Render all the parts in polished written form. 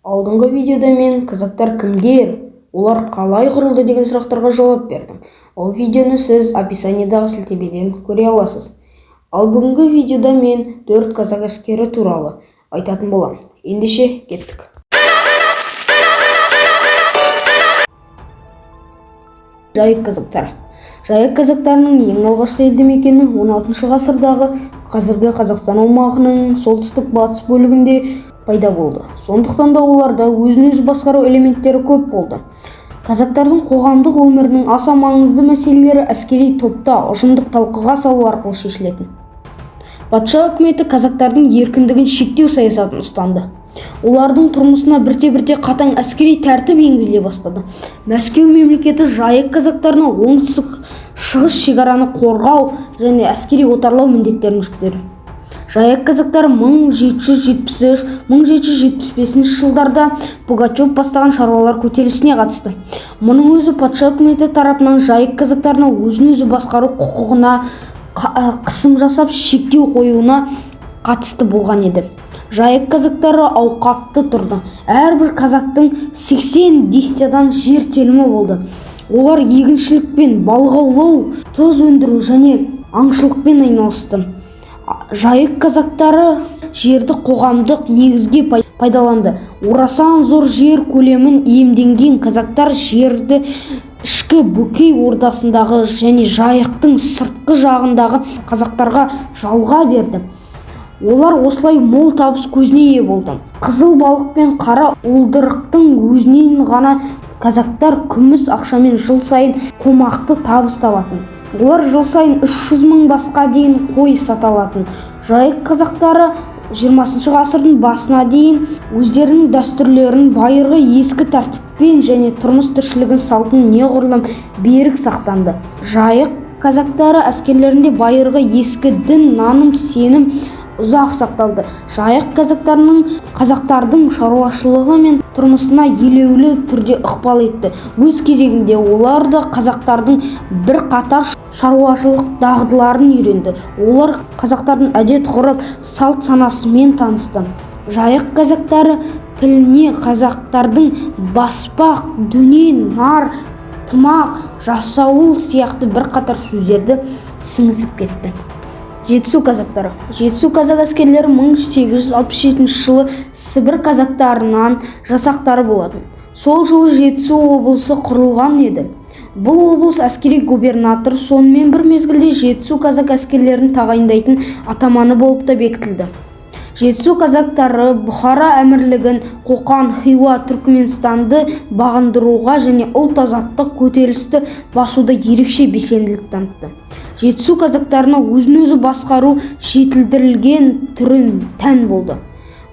Алдыңғы видеода мен казактар кімдер, олар қалай құрылды деген сұрақтарға жауап бердім. Ол видеоны сіз описаниедағы сілтемеден көре аласыз. Ал бүгінгі видеода мен 4 казак әскері туралы айтатын боламын. Ендеше кеттік. Жайық казактары. Жайық казактарының ең алғашқы елді мекені 16 ғасырдағы қазіргі Қазақстан аумағының солтүстік батыс бөлігінде пайда болды. Сондықтан да оларда өзін-өзі басқару элементтері көп болды. Казактардың қоғамдық өмірінің аса маңызды мәселелері әскери топта ұжымдық талқыға салу арқылы шешілетін. Патша үкіметі казактардың еркіндігін шектеу саясатын ұстанды. Олардың тұрмысына бірте-бірте қатаң әскери тәртіп енгізіле бастады. Мәскеу мемлекеті Жайық казактарына оңтүстік шығыс шекараны қорғау және әскери отарлау міндеттерін жүктеді. Жайық казактары 1773-1775 жылдарда Пугачев бастаған шаруалар көтерілісіне қатысты. Мұның өзі патша үкіметі тарапынан Жайық казактарына өзін-өзі басқару құқығына қысым жасап, шектеу қоюына қатысты болған еді. Жайық казактары ауқатты тұрды. Әрбір казактың 80 десятинадан жер телімі болды. Олар егіншілікпен, балық аулау, тұз өндіру және аңшылықпен айналысты. Жайық казактары жерді қоғамдық негізге пайдаланды. Орасан зор жер көлемін иемденген казактар жерді ішкі Бөкей ордасындағы және Жайықтың сыртқы жағындағы қазақтарға жалға берді. Олар осылай мол табыс көзіне ие болды. Қызыл балық пен қара уылдырықтың өзінен ғана казактар күміс ақшамен жыл сайын қомақты табыс табатын. Олар жыл сайын 300 мың басқа дейін қой сата алатын. Жайық казактары 20 ғасырдың басына дейін өздерінің дәстүрлерін байырғы ескі тәртіппен және тұрмыс тіршілігін салтын неғұрлым берік сақтанды. Жайық казактары әскерлерінде байырғы ескі дін, наным, сенім ұзақ сақталды. Жайық казактарының қазақтардың шаруашылығы мен тұрмысына елеулі түрде ықпал етті. Өз кезегінде олар да қазақтардың бірқатар шаруашылық дағдыларын үйренді. Олар қазақтардың әдет-ғұрып, салт санасымен танысты. Жайық казактары тіліне қазақтардың баспақ, дөнен, нар, тымақ, жасауыл сияқты бірқатар сөздерді сіңісіп кетті. Жетісу казактары. Жетісу казак әскерлері 1867 жылы Сібір казактарынан жасақтары болатын. Сол жылы Жетісу облысы құрылған еді. Бұл облыс әскери губернатор, сонымен бір мезгілде Жетісу казак әскерлерін тағайындайтын атаманы болып та бекітілді. Жетісу казактары Бұхара әмірлігін, Қоқан, Хиуа, Түркіменстанды бағындыруға және ұлт азаттық көтерілісті басуда ерекше белсенділік танытты. Жетісу казактарына өзін-өзі басқару жетілдірілген түрі тән болды.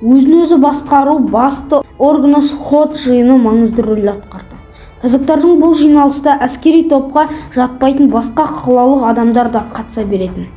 Өзін-өзі басқару басты органы сход жиыны маңызды рөл атқарды. Казактардың бұл жиналыста әскери топқа жатпайтын басқа қалалық адамдар да қатыса беретін.